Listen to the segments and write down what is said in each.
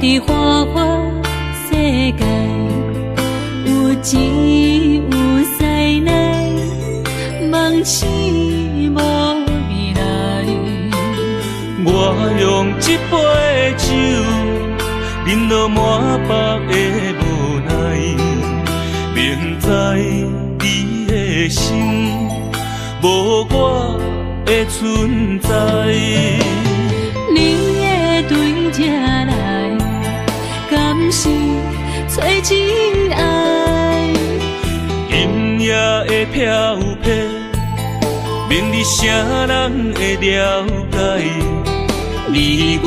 佇花花世界，有錢有勢內，夢醒無未來。我用這杯酒，飲到滿腹的無奈，明知你的心無我的存在。你會對這來，敢是找真愛？今夜的飄泊，明日誰人會了解？你我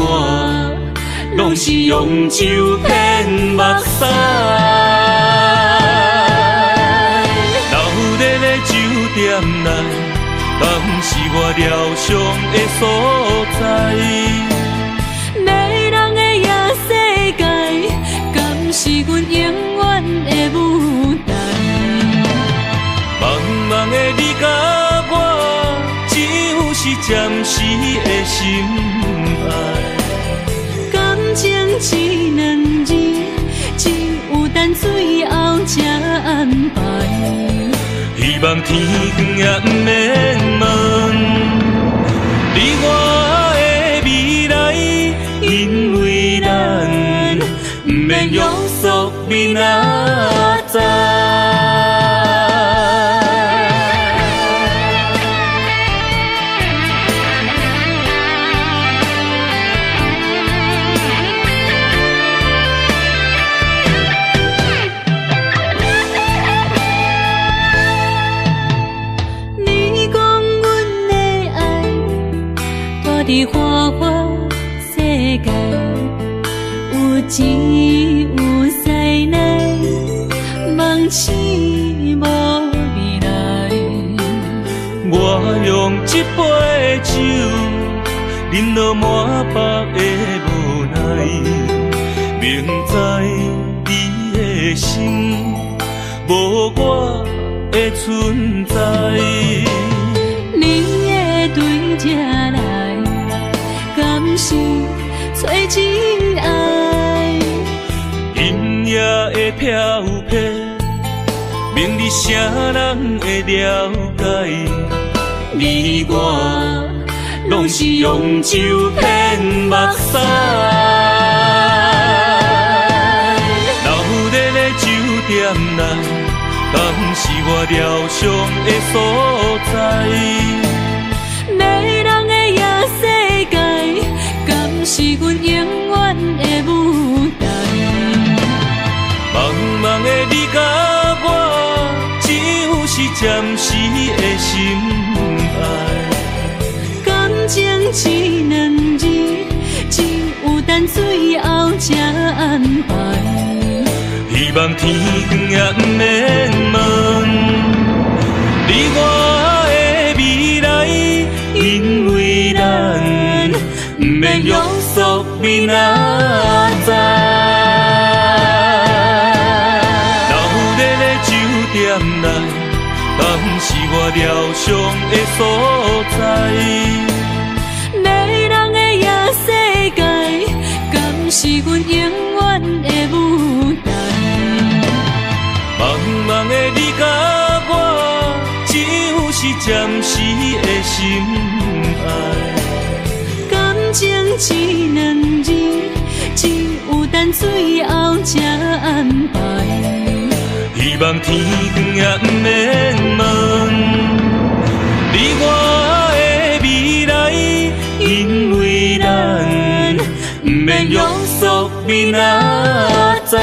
攏是用酒騙目屎。鬧熱的酒店內，敢是我療傷的所在？迷人的夜世界，敢是阮永遠的舞台？茫茫的你佮我，只有是暫時的心愛。感情這兩字，只有等最後才安排。希望天光也毋免問，你我的未來，因為咱毋免約束明仔載。你講阮的愛，蹛佇花花世界，有錢有勢內，夢醒無未來。我用這杯酒，飲到滿腹的無奈，明知你的心無我的存在。你會對這來，敢是找真愛？今夜的飄泊，明日誰人會了解？你我攏是用酒騙目屎。鬧熱的酒店內，敢是我療傷的所在？迷人的夜世界，敢是阮永遠的舞台？茫茫的你佮我，只有是暫時的心愛。感情這兩字，只有等最後才安排。希望天光也毋免問，你我的未來，因為咱毋免約束明仔載。鬧熱的酒店內，敢是我療傷的所在？迷人的夜世界，敢是阮永遠的舞台？茫茫的你佮我，只有是暫時的心愛。感情這兩字，只有等最後才安排。希望天光也毋免問，你我的未來，因為咱毋免約束明仔載。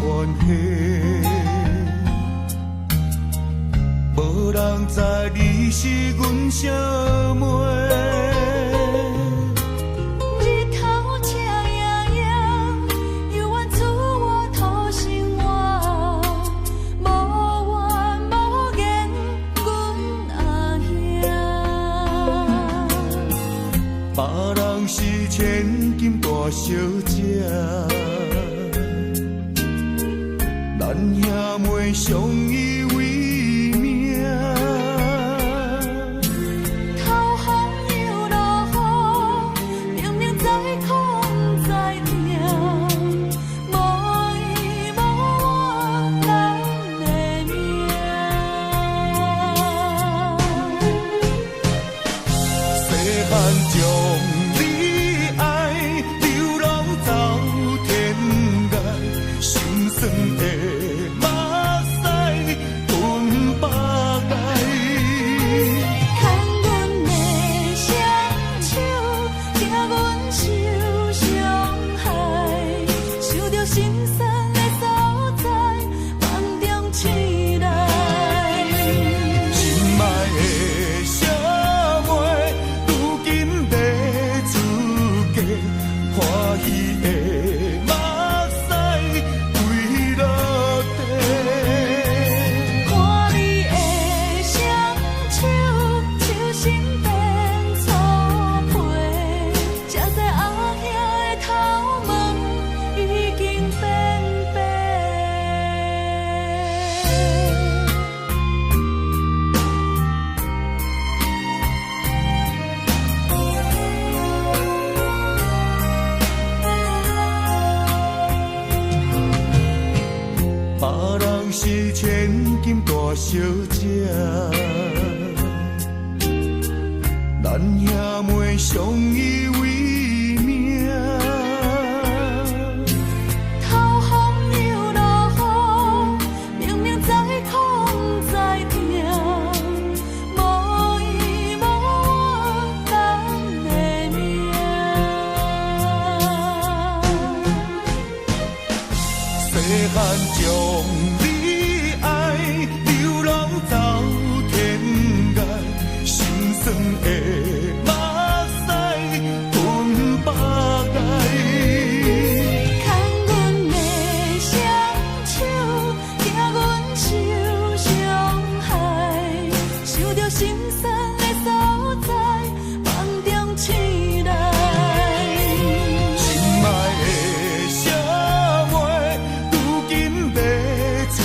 關係？無人知你是阮小妹。日頭赤炎炎，猶原厝我討生活，無怨無言，阮阿兄。別人是千金大小姐，咱兄妹相依為命。頭風又落雨，明明知苦毋知疼，無依無怨咱的命。細漢將你愛，流浪走天涯，心酸的目屎吞腹內。牽阮的雙手，驚阮受傷害，想著心酸的所在，夢中醒來。親愛的小妹，如今欲出嫁，歡喜的目屎跪落地。看你的雙手，手心變粗皮，才知阿兄的頭毛已經變白。別人是千金大小姐，咱兄妹相依為命。頭風又落雨，明明知苦毋知疼，無依無怨咱的命。細漢將你愛，流浪走天涯，心酸的目屎吞腹內。牽阮的雙手，驚阮受傷害，想著心酸的所在，夢中醒來。親愛的小妹，如今欲出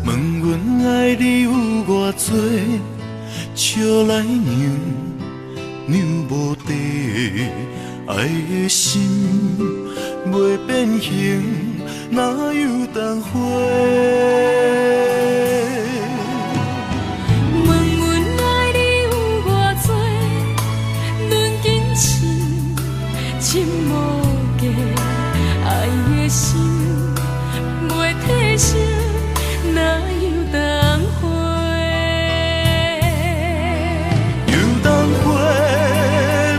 问阮爱你有偌济，笑来让让无底，爱的心袂变形，哪有当回？问阮爱你有偌济，论斤深，深无价，爱的心袂褪色，哪有当回？游东花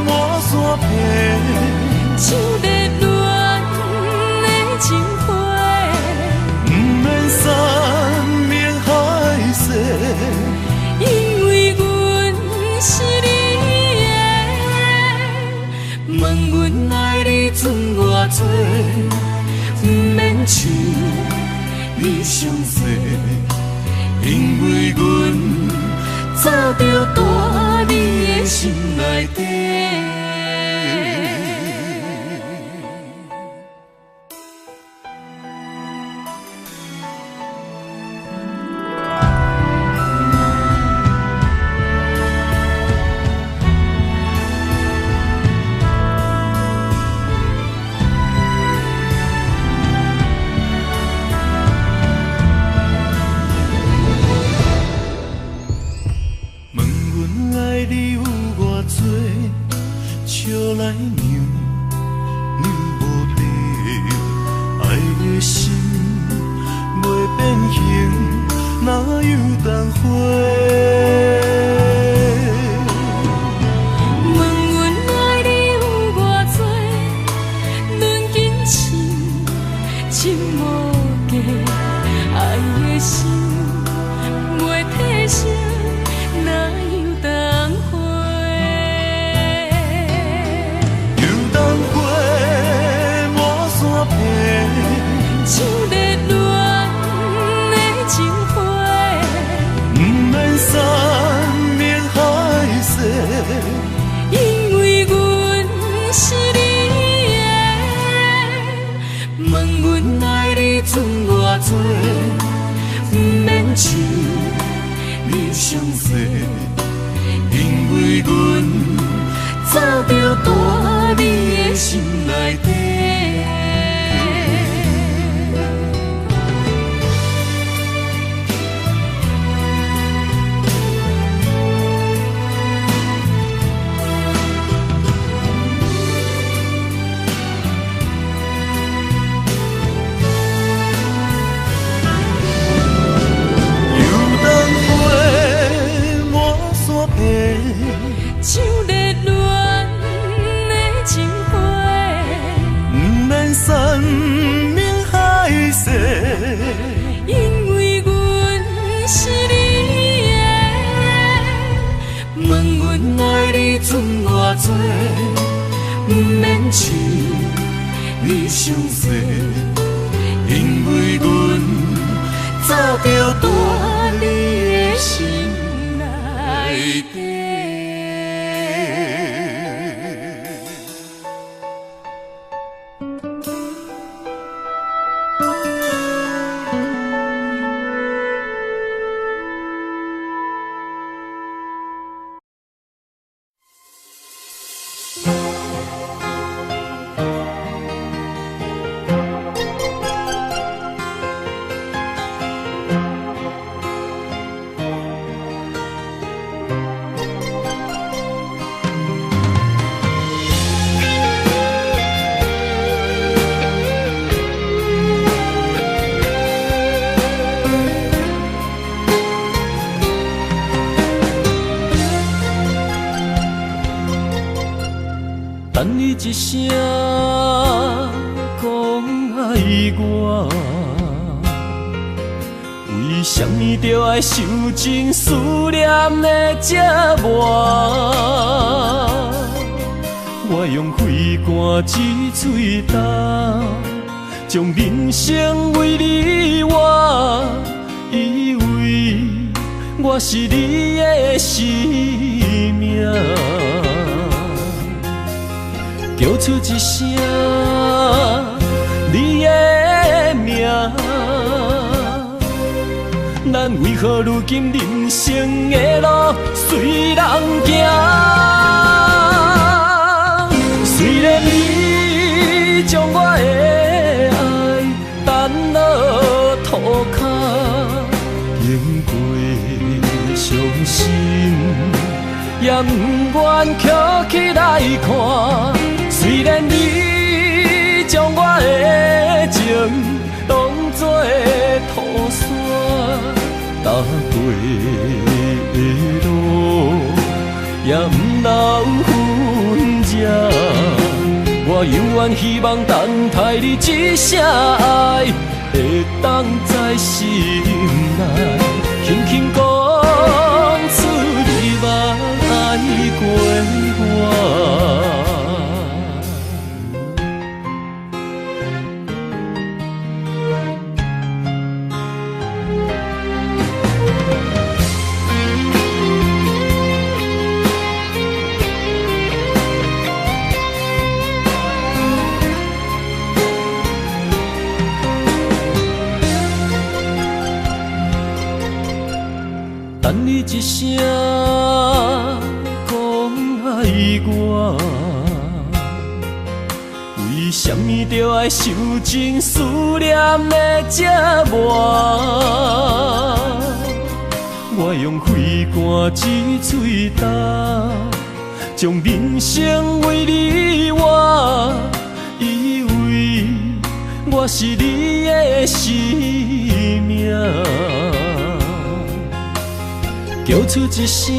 满山白，像热恋的情花，毋免山盟海誓，因为阮是你的。问阮爱你剩偌济，毋免唱你伤济，因为阮早就蹛你的心内底。问阮爱你有偌济，笑来让让无底，爱的心袂变形，哪有当回？问阮爱你有偌济，论斤深，深无价，爱的心袂褪色，哪有当回？游东花满山白，像热恋的情花，毋免山盟海誓，因为阮是你的。问阮爱你剩偌济，毋免唱你伤济，因为阮早就蹛你的心内底。游东花满山白，像热恋的情花，毋免山盟海誓，因为阮是你的。问阮爱你剩偌济，毋免唱你伤济，因为阮早就蹛你的心内底。等你一声讲爱我，为啥物著爱受尽思念的折磨？我用肺肝一喙焦，将人生为你活，以为我是你的生命。叫出一声你的名，咱為何如今人生的路隨人行？雖然你將我的愛掷落塗跤，經過傷心，也毋願拾起來看。雖然你將我的情當作塗沙，踏過的路也毋留痕跡。我猶原希望等待你這聲愛，會當在心內，輕輕講出你捌愛過我。等你一聲講愛我，為啥物著愛受盡思念的折磨？我用肺肝這喙焦，將人生為你活，以為我是你的生命。叫出一聲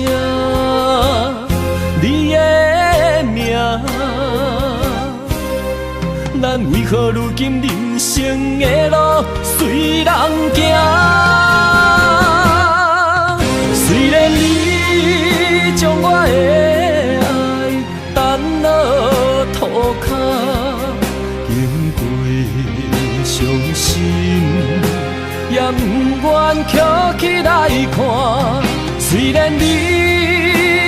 你的名，咱為何如今人生的路隨人行？雖然你將我的愛掷落塗跤，經過傷心，也毋願拾起來看。雖然你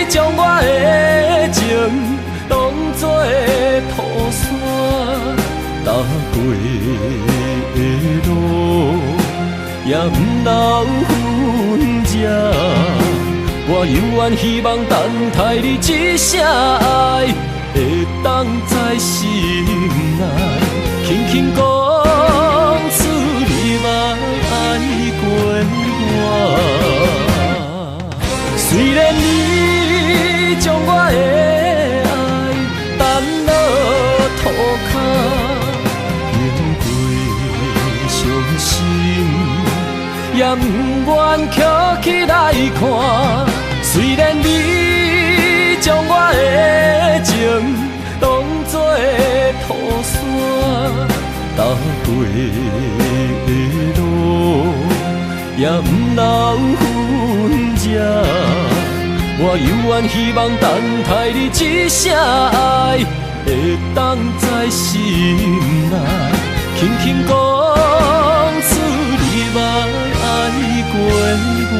將我的情當作塗沙，踏過的路也毋留痕跡。我猶原希望等待你這聲愛，會當在心內，輕輕講出你捌愛過我。雖然你將我的愛掷落塗跤，經過傷心，也毋願拾起來看。雖然你將我的情當作塗沙，踏過的路也毋留痕跡。我猶原希望等待你這聲愛，會當在心內，輕輕講出你捌愛過我。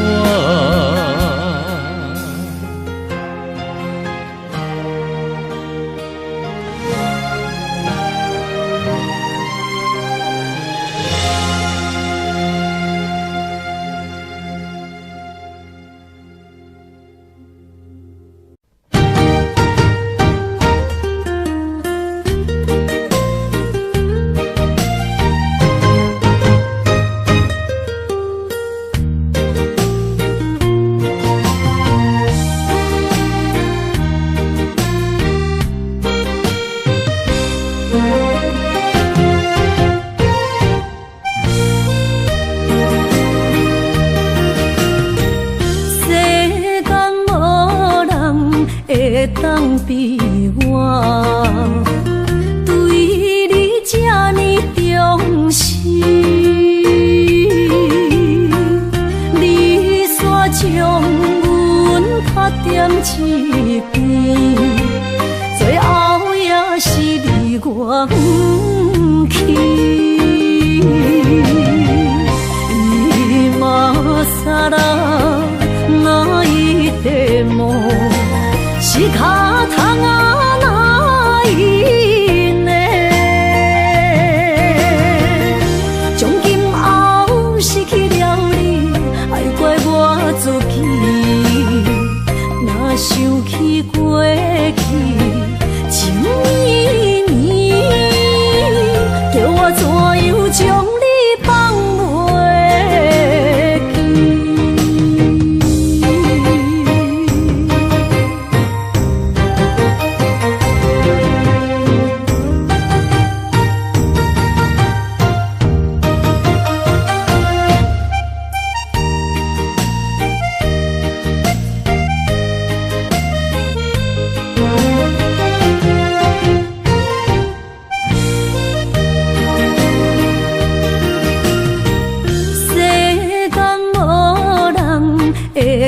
從今後失去了你，愛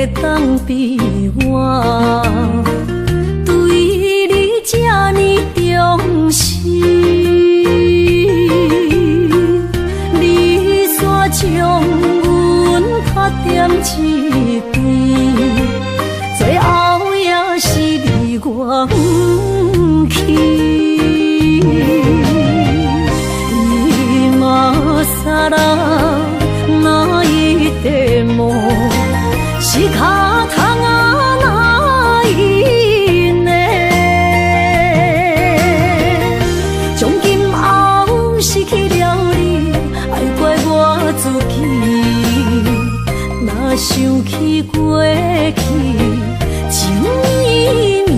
會當比我對你這呢重視？你煞將阮拍踮一邊，最後也是離我遠去。今更泣いても仕方がないね。從今後失去了你，愛怪我自己。若想起過去情綿綿，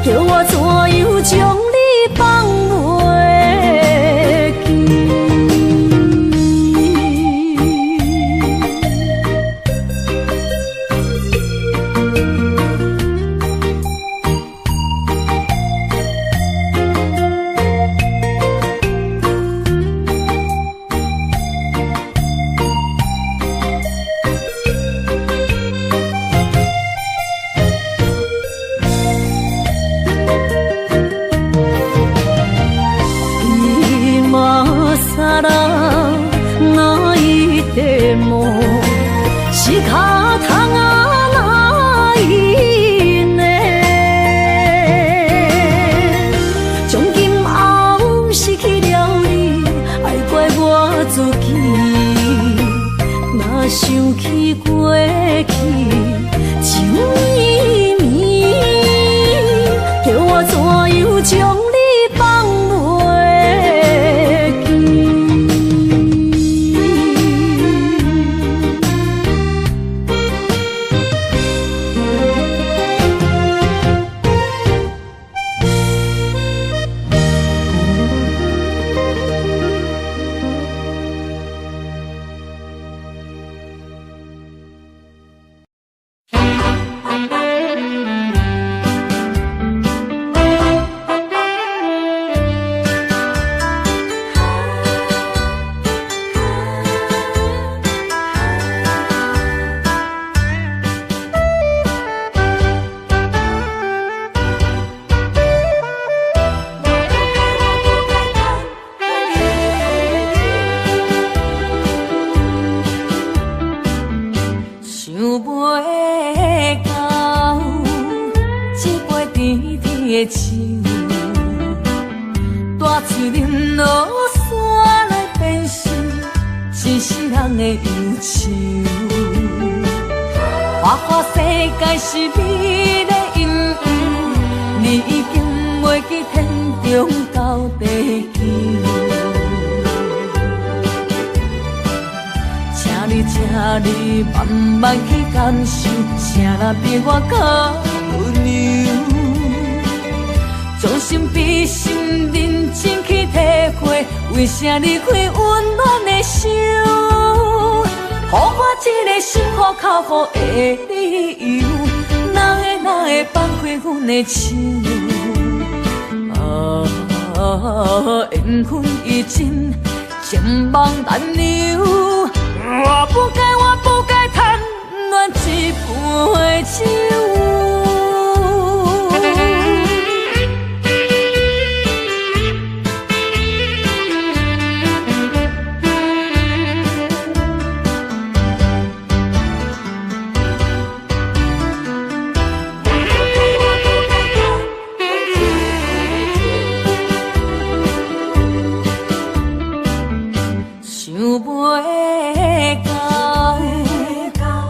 叫我怎樣將你放袂記？今更泣いても仕方がないね。從今後失去了你，愛怪我自己。若想起過去情綿綿，叫我怎樣將你放袂記？想袂到，這杯甜甜的酒，大喙啉落煞來變成一世人的憂愁。花花世界是美麗陰影，你已經袂記天長到地久。請你，請你慢慢去感受，啥人比我較溫柔？將心比心，認真去體會，為啥離開溫暖的手？予我這個心苦口苦的理由，哪會哪會放開阮的手？啊，緣分已盡，情網難留。我不該，我不該貪戀這杯酒。想袂到，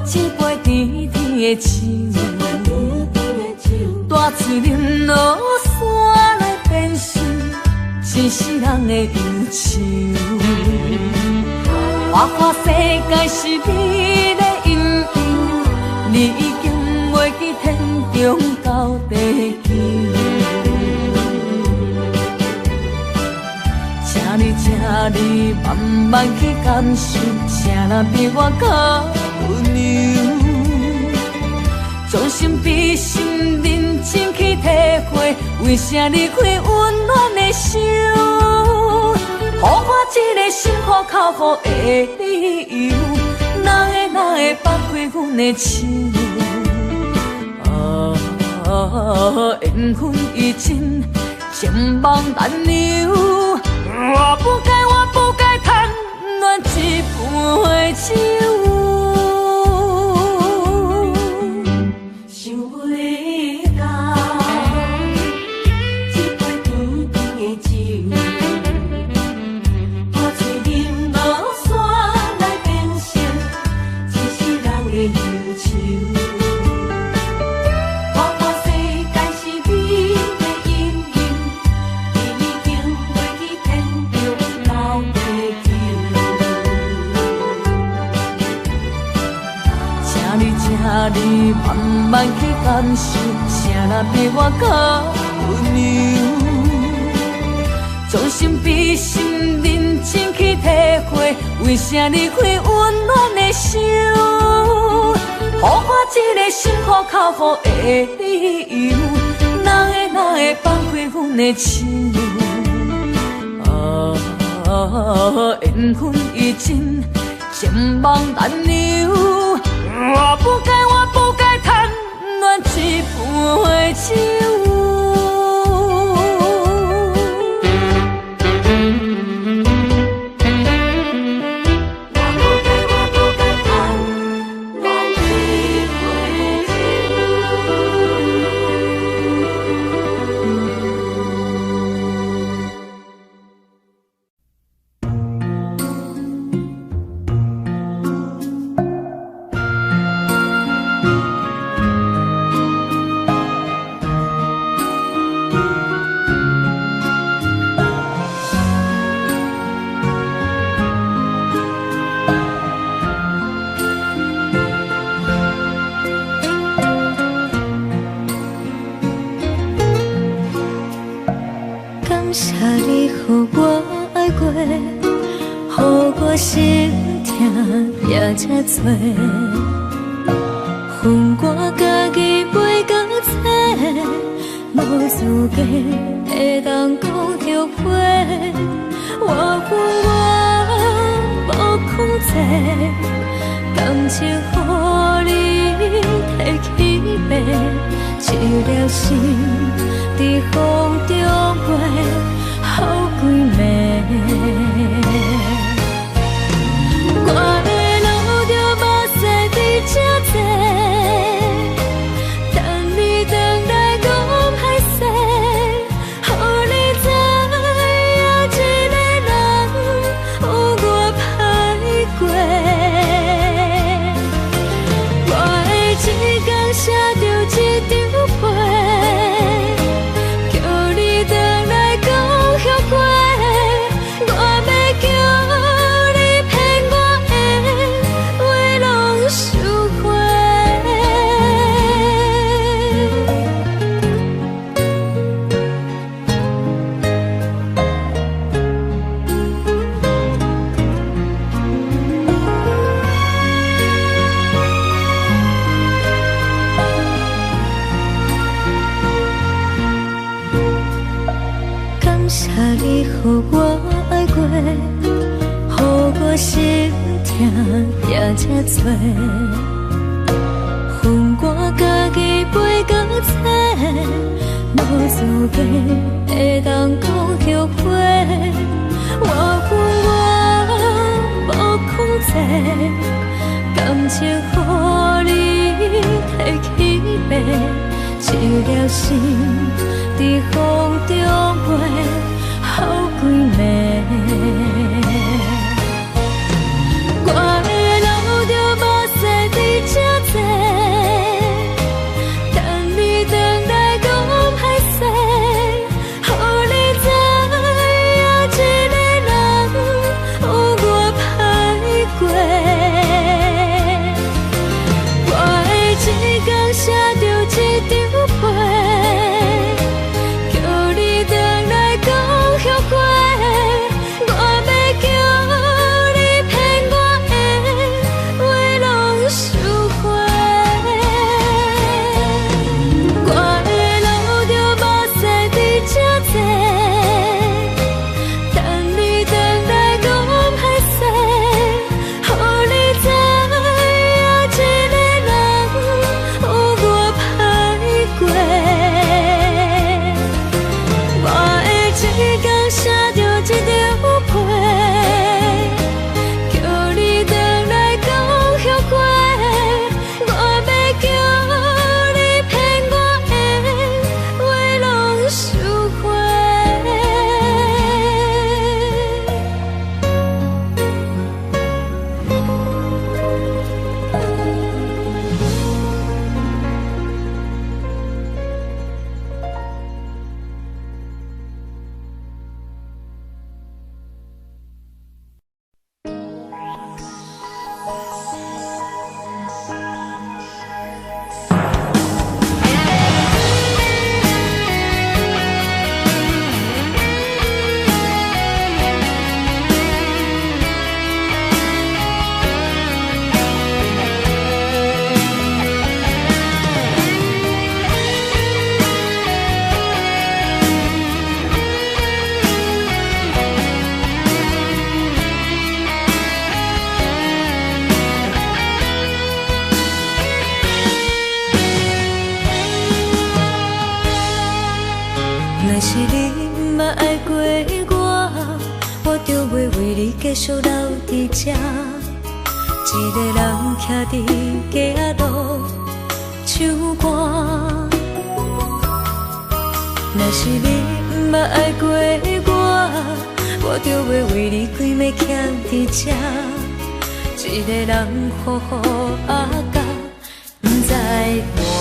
這杯甜甜的酒，大喙啉落煞來變成一世人的憂愁。花花世界是美麗陰影，你已經袂記天長到地久。請你，請你慢慢去感受，啥人比我較溫柔？將心比心，認真去體會，為啥離開溫暖的手？予我這個心苦口苦的理由，哪會哪會會放開阮的手？啊，緣分已盡，情網難留。我不該，我不該貪戀一杯酒。想袂到，這杯甜甜的酒，破嘴啉無煞來變成一世人的憂愁。看破世間是美的陰影，已經袂記天長到地久。請你，請你慢慢去感受，啥人比我較溫柔？將心比心，認真去體會，為啥離開溫暖的手？予我這個心苦口服的理由，哪會哪會放開阮的手？啊，緣分已盡，情網難留。我不該，我不該貪戀一杯酒。我不該，我不該貪戀一杯酒。感謝你予我愛過，予我心疼也這多。分我家己袂到找，無資格會當講後悔。我分我無控制，感情予你提去爬，一粒心佇風中飛，予規暝。我會流著目屎佇這坐，等你轉來講歹勢，予你知影一個人有偌歹過。我會一工寫著一張批，叫你轉來講後悔。我欲叫你騙我的話攏收回。感謝你予我愛過，予我心疼也這多。分我家己袂到找，無資格會當講後悔。我分我無控制，感情予你提去爬，一粒心佇風中飛，予規暝。我會流著目屎佇這坐，等你轉來講歹勢，予你知影一個人有偌歹過。我會一工寫著一張批，叫你轉來講後悔。你繼續留佇這，一個人徛佇街仔路唱歌。若是你毋捌愛過我，我就袂為你規暝徛佇這，一個人雨雨仔甲毋知寒。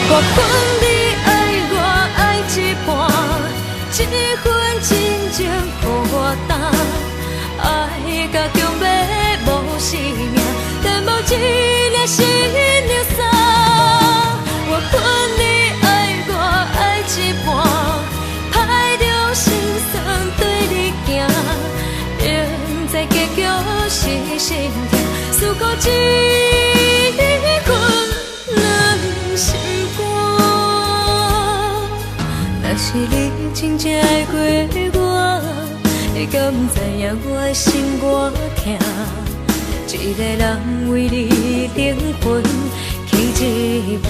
我管你愛我愛一半，這份真情予我擔，愛甲強欲無性命，但無一領新娘衫。我管你愛我愛一半，歹中心酸對你行，明知結局是心痛，思顧這份軟心肝。若是你真正愛過我，你敢知影我的心偌疼？一個人為你靈魂去一半。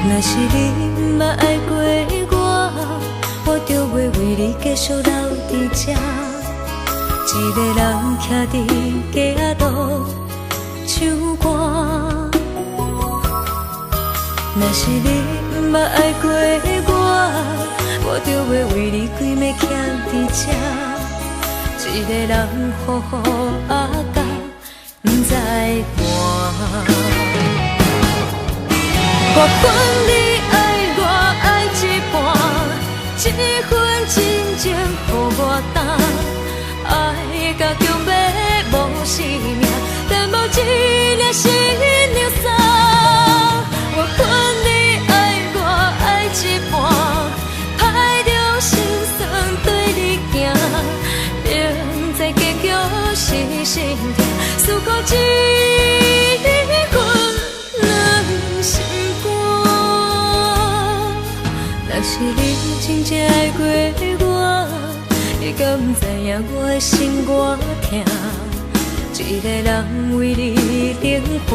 若是你毋捌愛過我，我就袂為你繼續留佇這，一個人徛佇街仔路唱歌。若是你毋捌愛過我，我就袂為你規暝徛佇這，一個人雨雨仔甲毋知寒。我管你愛我愛一半，這份真情予我擔，愛甲強欲無性命，但無一領新娘衫。我管你愛我愛一半，歹中心酸對你行，明知結局是心痛，思顧這份軟心肝。若是你真正愛過我，你敢知影我的心偌疼？一個人為你靈魂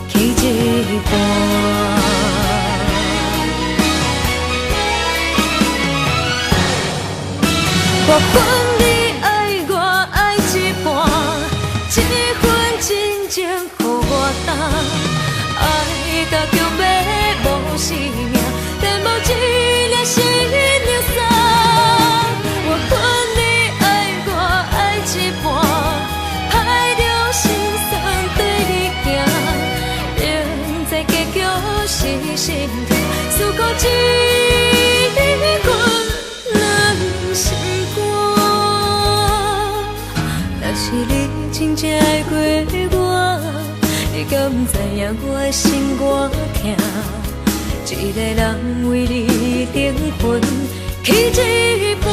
去一半。我管你愛我愛一半，這份真情予我擔，愛甲強欲無性命，但無一領新娘衫。我管你愛我愛一半，歹中心酸對你行，明知結局是心痛，思顧這份軟心肝。若是你真正愛過我，你敢知影我的心偌疼？一個人為你靈魂去一半。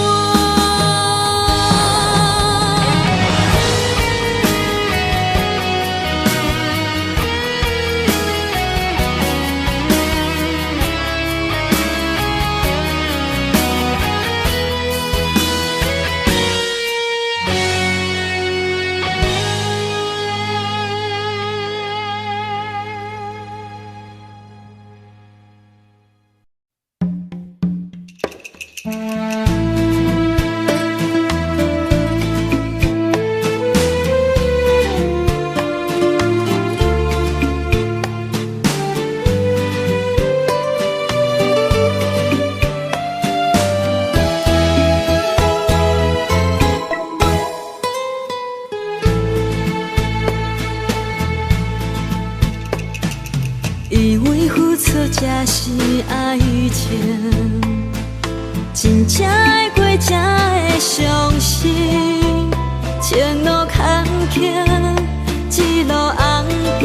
以為付出才是愛情，真正愛過才會相信。前路坎坷，一路紅燈，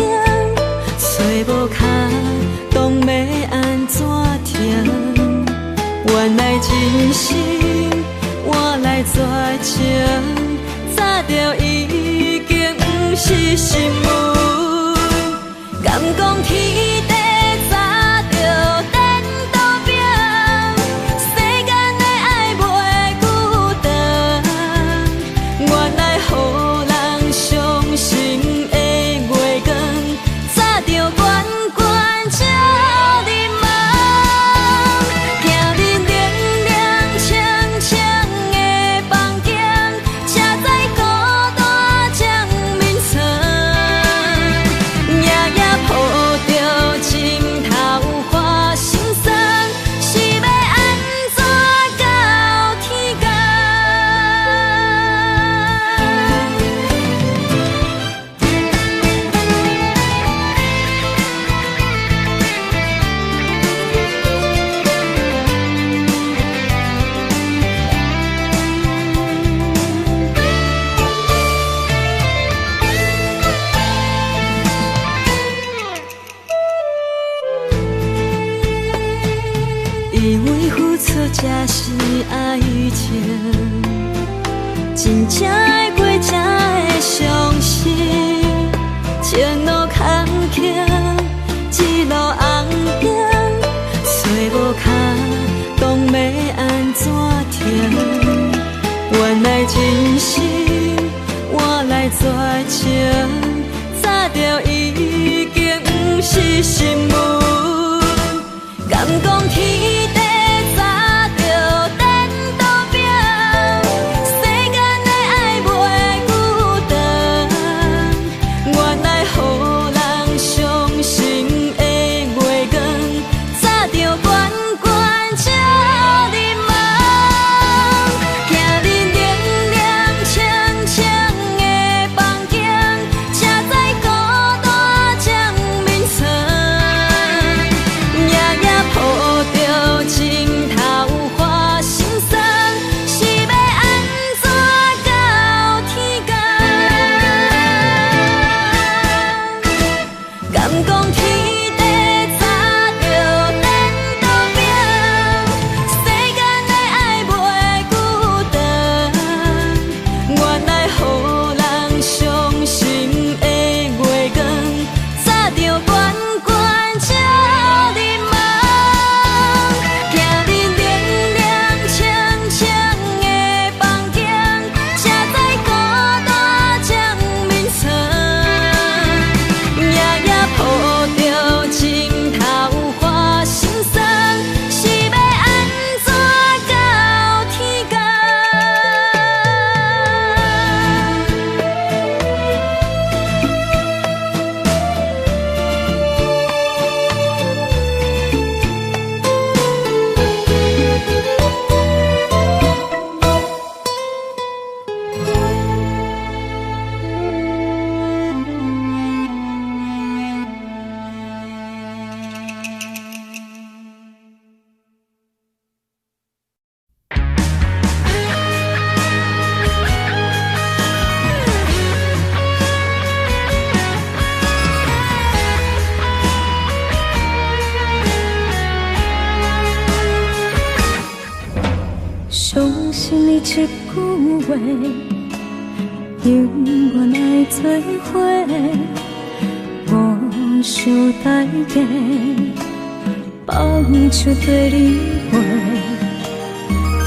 揣無跤動欲按怎？原來真心換來絕情，早就已經毋是新聞。敢講天地早就顛倒變，世間的愛袂久長。原來予人傷心的月光，早就懸懸照入夢。行入冷冷清清的房間，才知孤單掌眠床。夜夜抱著枕頭看心酸，是欲按怎到天公？以為付出才是愛情，真正愛過才會相信。前路坎坷，一路紅燈，揣無跤動欲按怎停？原來真心換來絕情，早就已經毋是新聞。敢講天地早就顛倒變，世間的愛袂久長。原來予人傷心的月光，早就懸懸照入夢。行入冷冷清清的房間，才知孤單掌眠床。夜夜抱著枕頭看心酸，是欲按怎到天公？敢講天地早就顛倒變，世間的愛袂久長。原來予人傷心的月光，早就懸懸照入夢。行入冷冷清清的房間，才知孤單掌眠床。夜夜抱著枕頭看心酸，是欲按怎到天公？相信你一句話，永遠愛做伙，無想代價，放手綴你飛，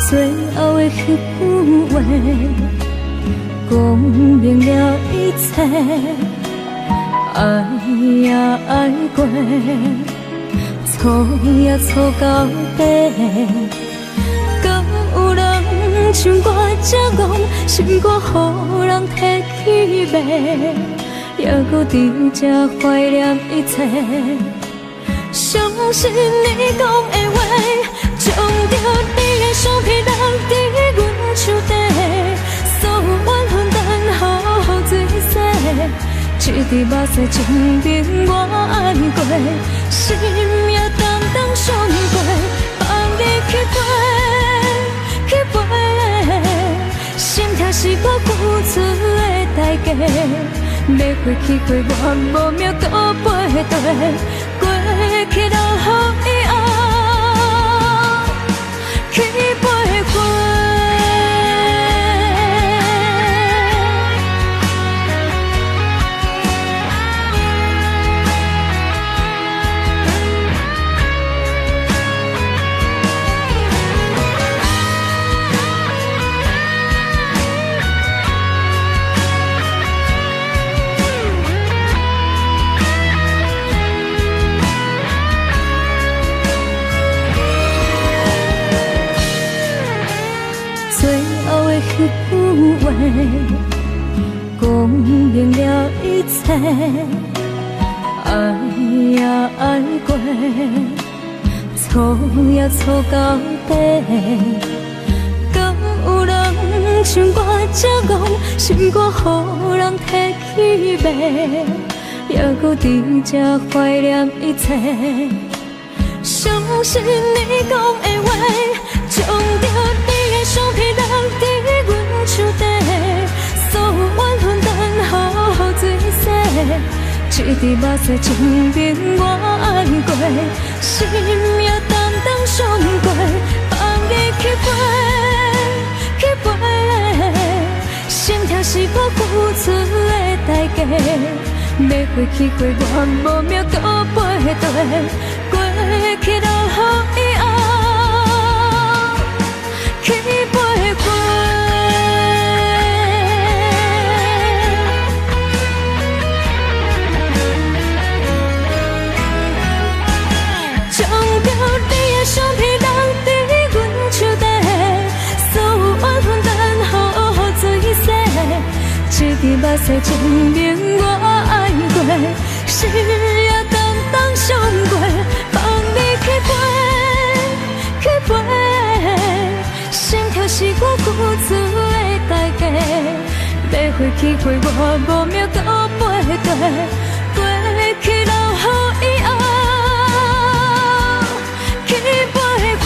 最後的彼句話，講明了一切，愛也愛過，錯也錯到底。敢有人像我這戇，心肝予人提去賣，猶閣佇這懷念一切。相信你講的話，將著你的相片留佇阮手底，所有怨恨等予水洗，一滴目屎證明我愛過，心也重重傷過，放你去飛，去飛，心痛是我付出的代價，欲飛去飛，我無命閣飛綴，過去留予以後，彼句話，講明了一切，愛也愛過，錯也錯到底。敢有人像我這戇，心肝予人提去賣，猶閣佇這懷念一切。相信你講的話，將著你的相片留佇阮手底，所有怨恨等予水洗，一滴目屎證明我愛過，心也重重傷過，放你去飛，去飛，心痛是我付出的代價，欲飛去飛，我無命閣飛綴，過去留予以後去陪伴。將著你的相片留佇阮手底，所有怨恨等予水洗，一滴目屎證明我愛過，心也重重傷過，放你去飛，去飛，心痛是我付出的代價，欲飛去飛，我無命閣飛綴，過去留予以後去陪伴。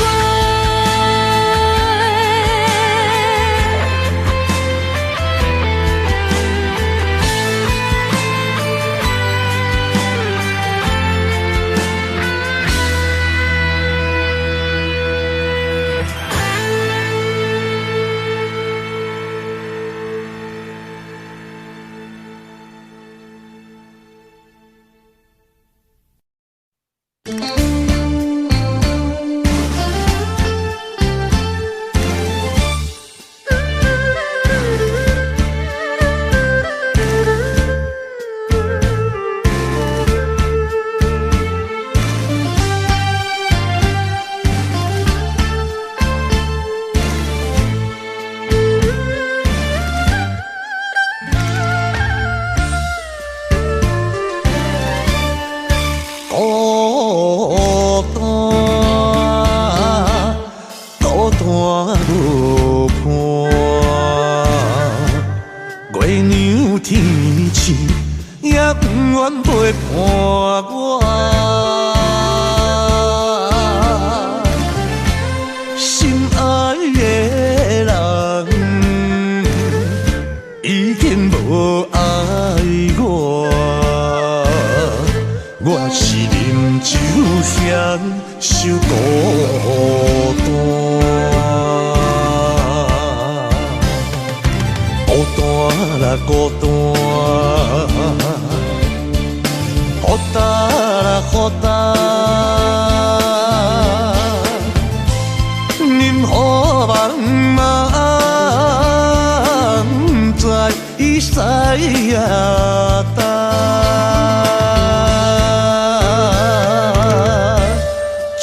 孤單，孤單無伴，月娘天星也不願陪伴我。心愛的人已經無愛我，我是啉酒享受孤單，孤單啦孤單，孤單啦孤單，任何茫茫在伊西呀东。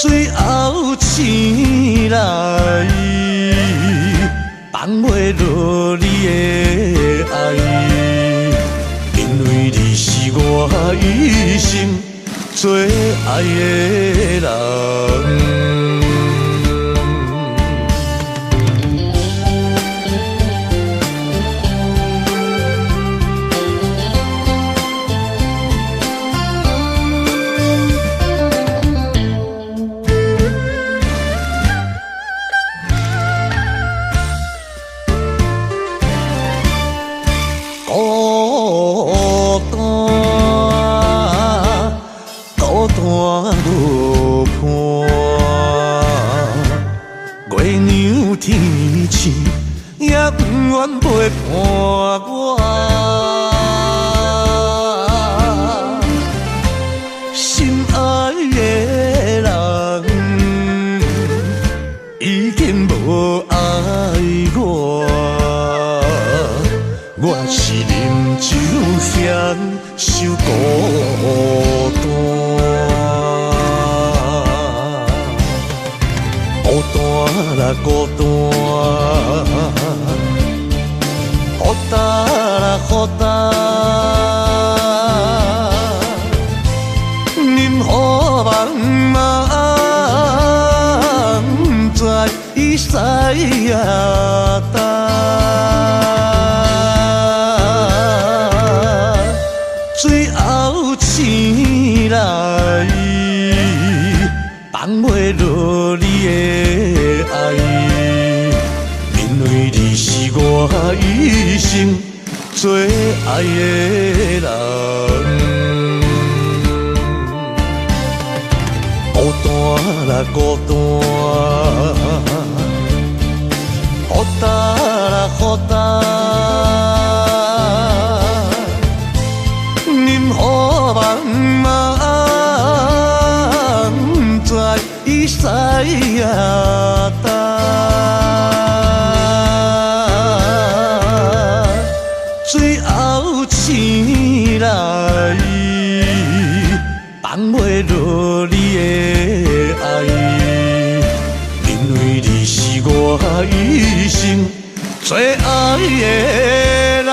最後醒來，放袂落你的愛，因為你是我一生最愛的人。孤單，孤單無伴，月娘天星也不願陪伴我。心愛的人已經無愛我，我是啉酒享受孤單，孤單啦孤單，孤单啦孤单，任雨茫茫，不知伊西呀东。最后醒来，放袂落你的爱，因为你是我一生最爱的人。孤单啦孤单，孤单啦孤单。任雨茫茫，不知伊西呀东。最后醒来，放袂落你的爱，因为你是我一生最爱的人。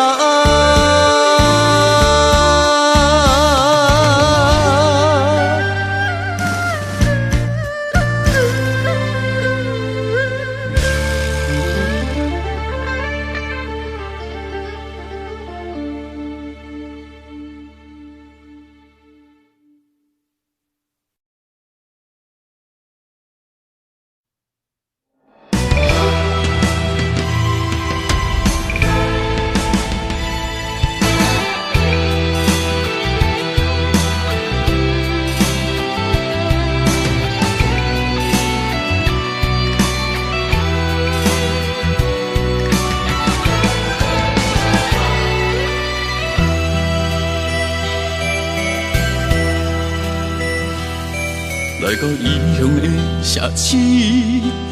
来到异乡的城市，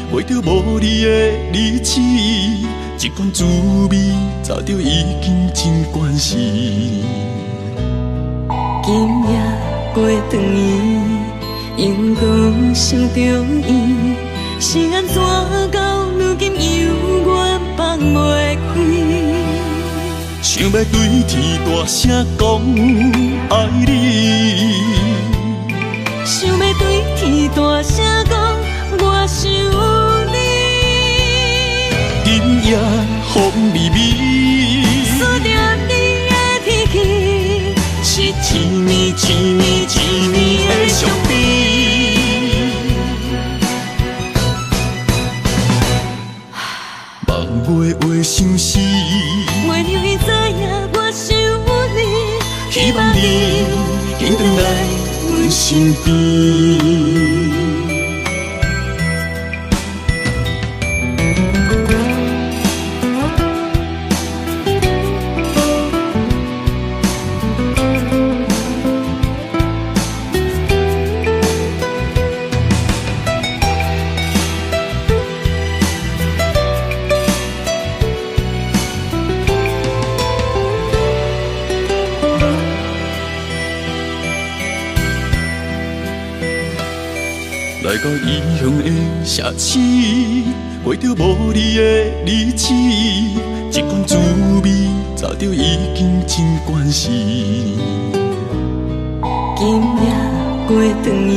过著无你的日子，这款滋味早就已经真惯势。今夜过长伊，犹阁想著伊，是按怎到如今犹原放袂开？想欲对天大声讲爱你。想欲对天大声讲，我想你。今夜风微微，思念你的天气，是千年千年千年的伤悲。梦袂话相思，袂让伊知影我想你，希望你紧转来阮身边。来到异乡的城市，过著无你的日子，这款滋味早就已经真惯势。今夜过长伊，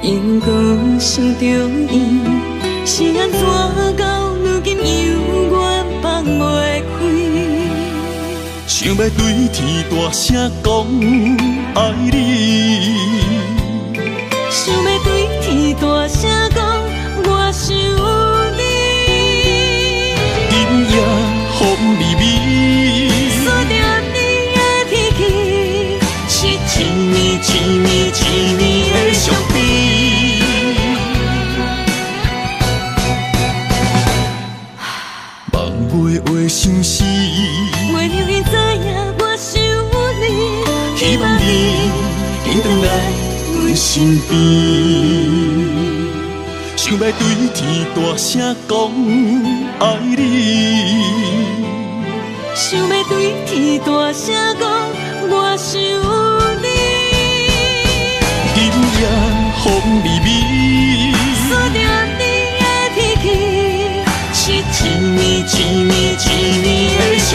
犹阁想著伊，是按怎到如今犹原放袂开？想欲对天大声讲爱你。想欲对天大声讲，我想你。今夜风微微，思念你的天气，是千年千年千年的伤悲。梦袂话相思，袂让伊知影我想你，希望你紧转来阮身边。想欲对天大声讲爱你，想欲对天大声讲我想你。今夜风微微，思念你的天气，是千年千年千年的伤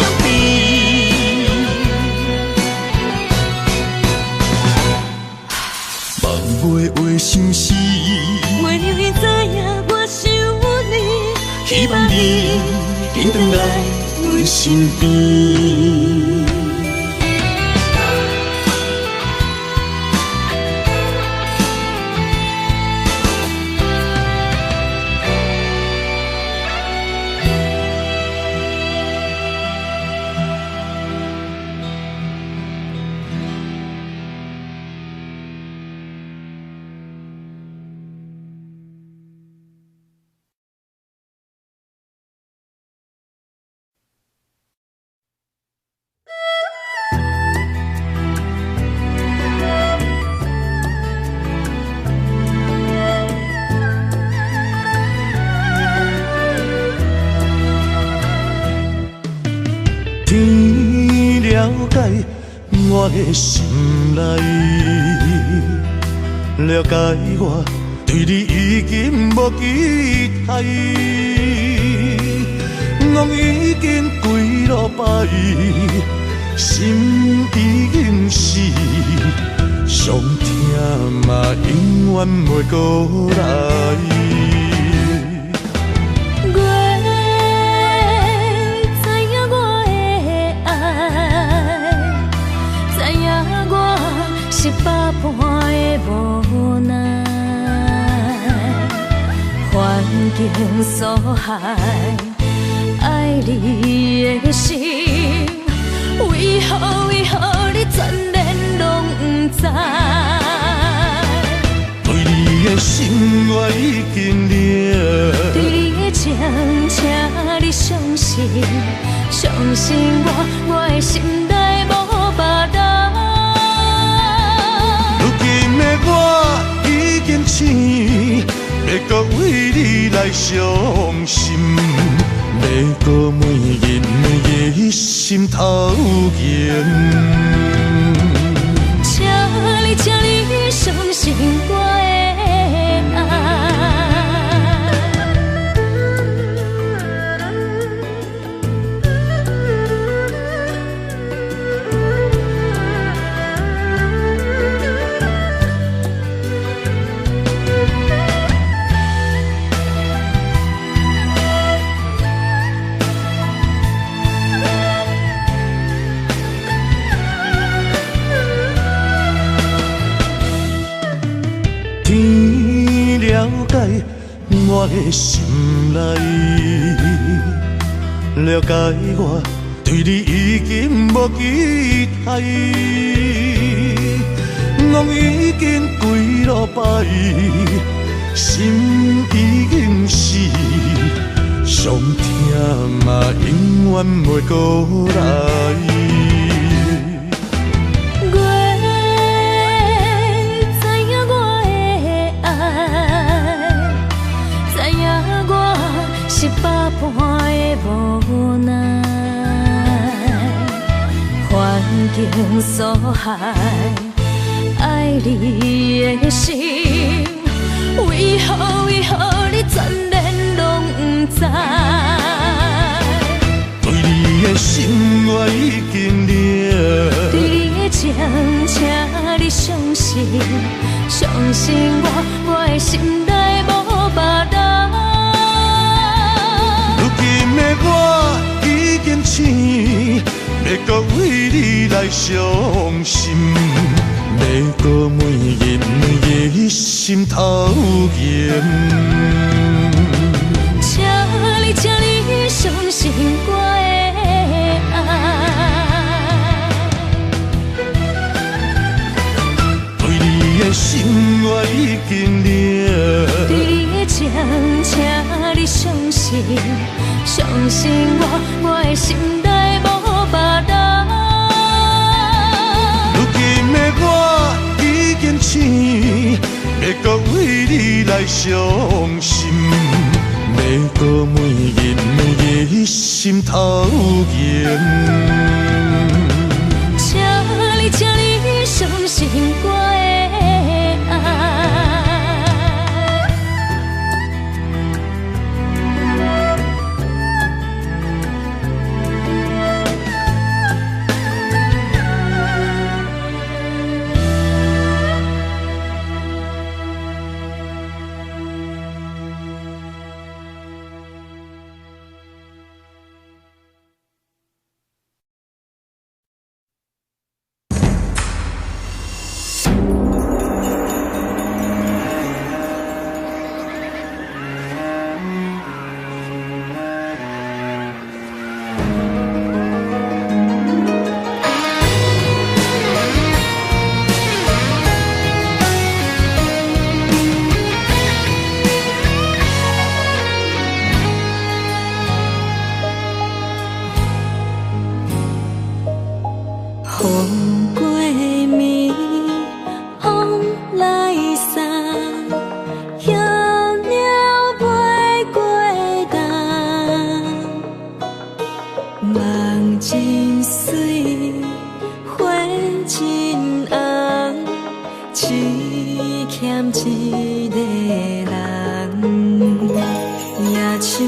希望你緊轉來阮身邊。天了解我的心內，了解我對你已經無期待，夢已經幾落擺，心已經死，傷痛嘛永遠袂閣來。是百般的無奈，環境所害，愛你的心，為何為何你全然攏不知？對你的心我已經了，對你的情，請你相信，相信我，我的心內無別人。如今的我已經醒，欲閣為你來傷心，欲閣每日每日心頭痛。請你，請你相信我的愛。天了解我的心內，了解我對你已經無期待，夢已經幾落擺，心已經死，傷痛嘛永遠袂閣來。是百般的無奈，環境所害，愛你的心，為何為何你全然攏不知？對你的心我已經了，對你的情，請你相信，相信我，我的心內無別人。如今的我已經醒，欲閣為你來傷心，欲閣每日每日心頭痛。請你，請你相信我的愛。對你的心我已經了，對你的情，請你相信，相信我，我的心內無別人。如今的我已經醒，欲閣為你來傷心，欲閣每日每日心頭痛。請你，請你相信我的愛。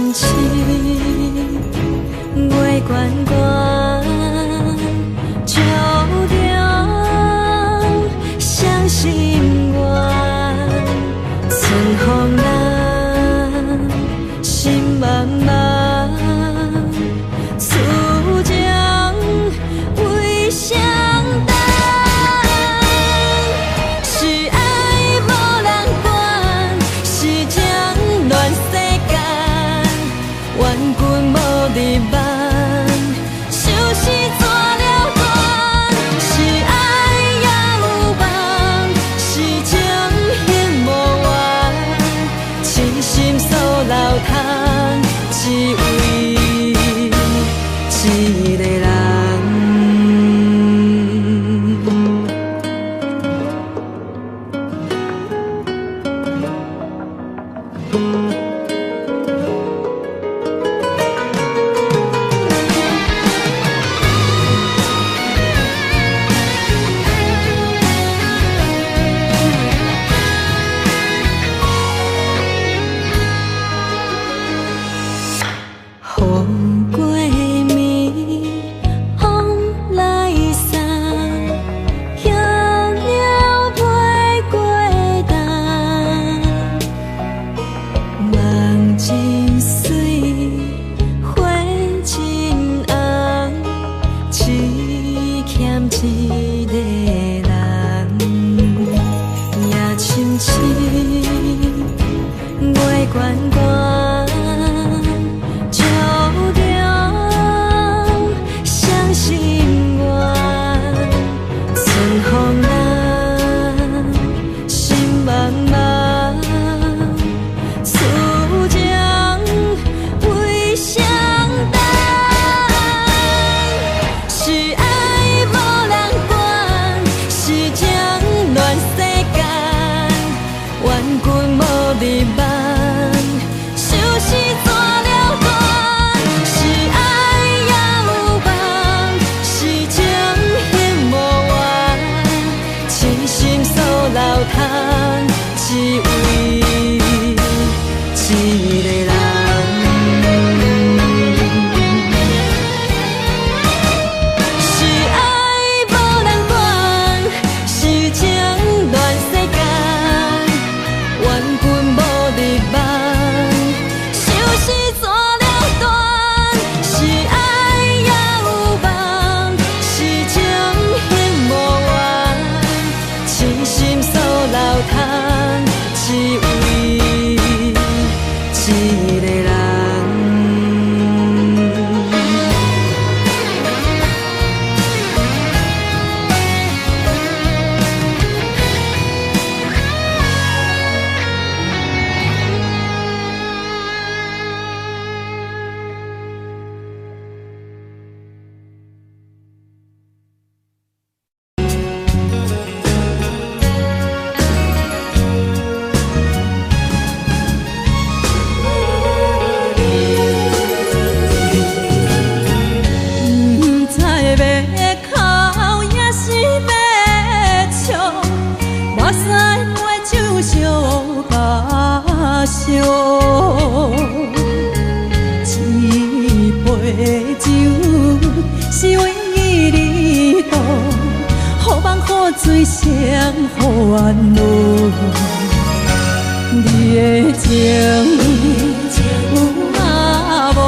深深，月悬悬，笑中双心愿，春风来，心茫茫，此情为谁担？是爱无人管，是情乱世间，愿君无入梦，相思怎了断？是爱也有梦，是情还无完，痴心所留通，只为一个人。雨过暝，风来送，枵鸟飞过东。梦真媠，花真红，只欠一个人。夜深深，月悬悬，笑中双心愿，春风来，心茫茫，此情为谁担？是爱无人管，是情乱世间，愿君无入梦，相思怎了断？是爱也有梦，是情还无完，痴心所留通，只为一个人。是爱无人管，是情乱世间，愿君无入梦，相思怎了断？是爱也有梦，是情还无完，痴心所留通，只为一个人。毋知欲哭抑是欲笑，目屎袂酒相加烧。这杯酒是为你倒，予梦予醉双予怨恼。你的情有啊无？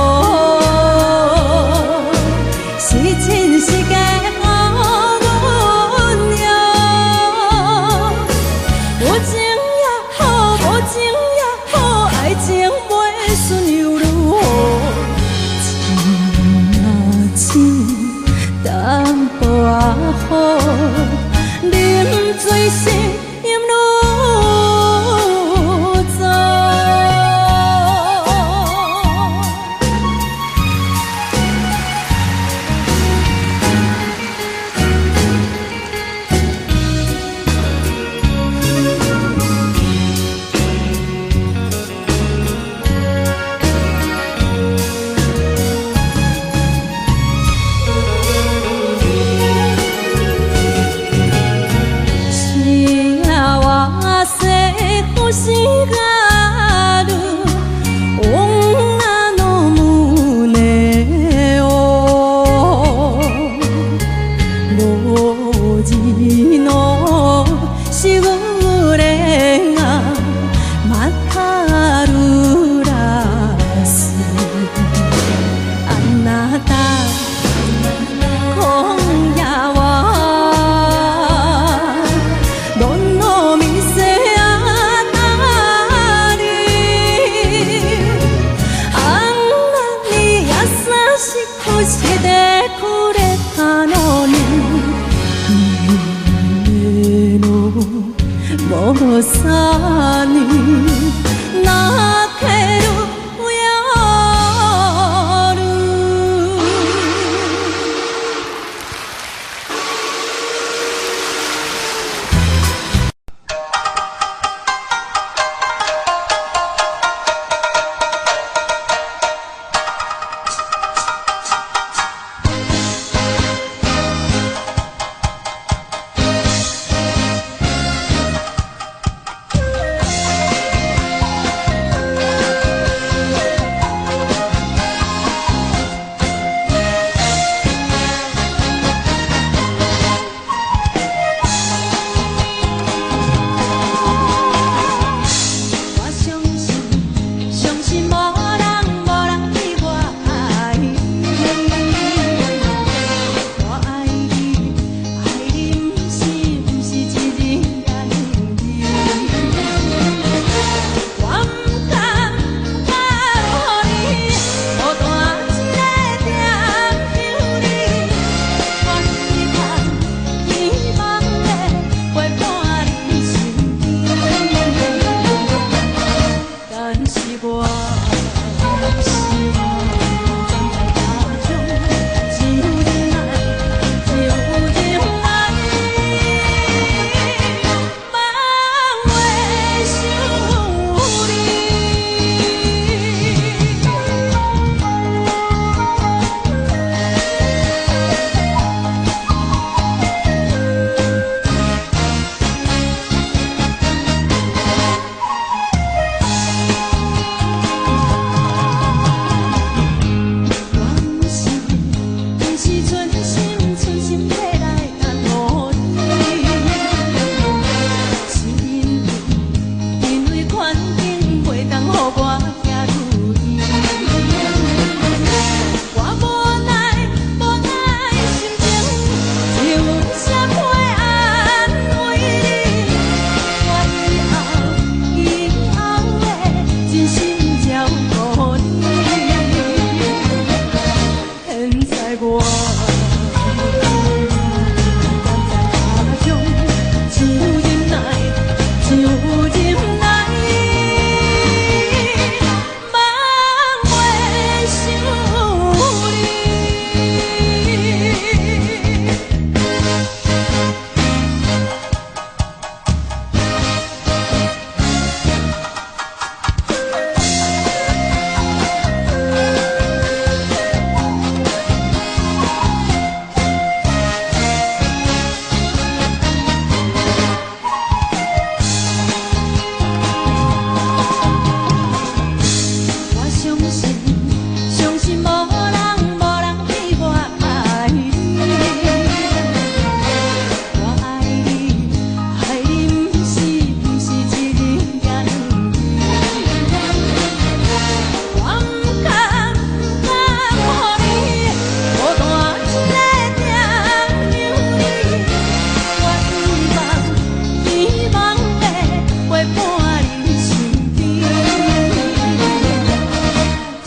是真是假，予阮用。有情也好，无情也好，爱情袂顺又如何？情若只淡薄仔好，啉醉时饮愈醉。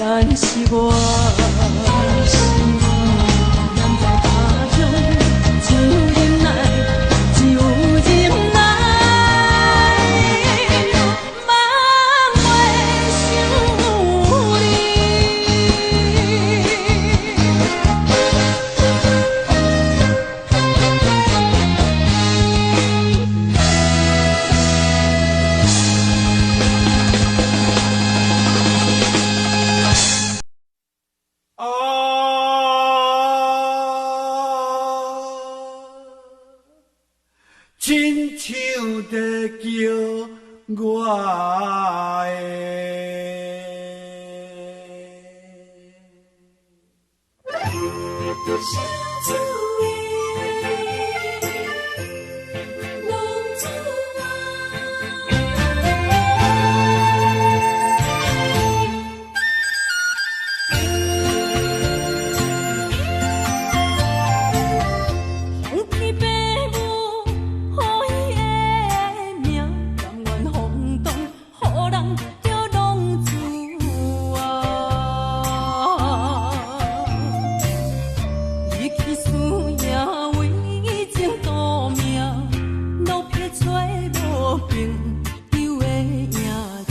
但是我。人在他乡只有忍耐，只有忍耐，茫袂想你。啊，親像在叫我的。相思的浪子啊。想起爸母予伊的名，甘愿风动，予人叫浪子啊。离去思夜为情赌命，落魄找无朋友的影子。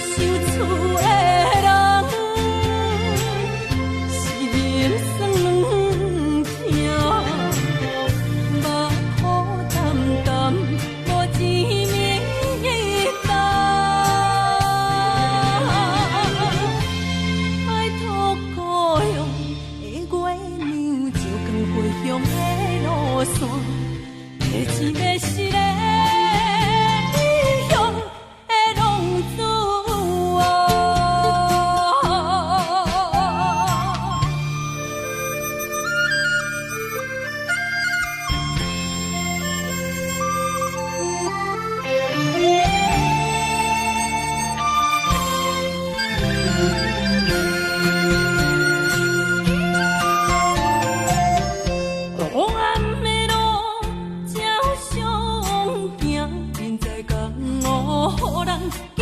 想厝的人心酸痛，目苦澹澹，无一暝冬。拜托故乡的月娘，照光回乡的路线，提一个失的异乡的浪子啊。黑暗的路才相行，人在江湖，予人叫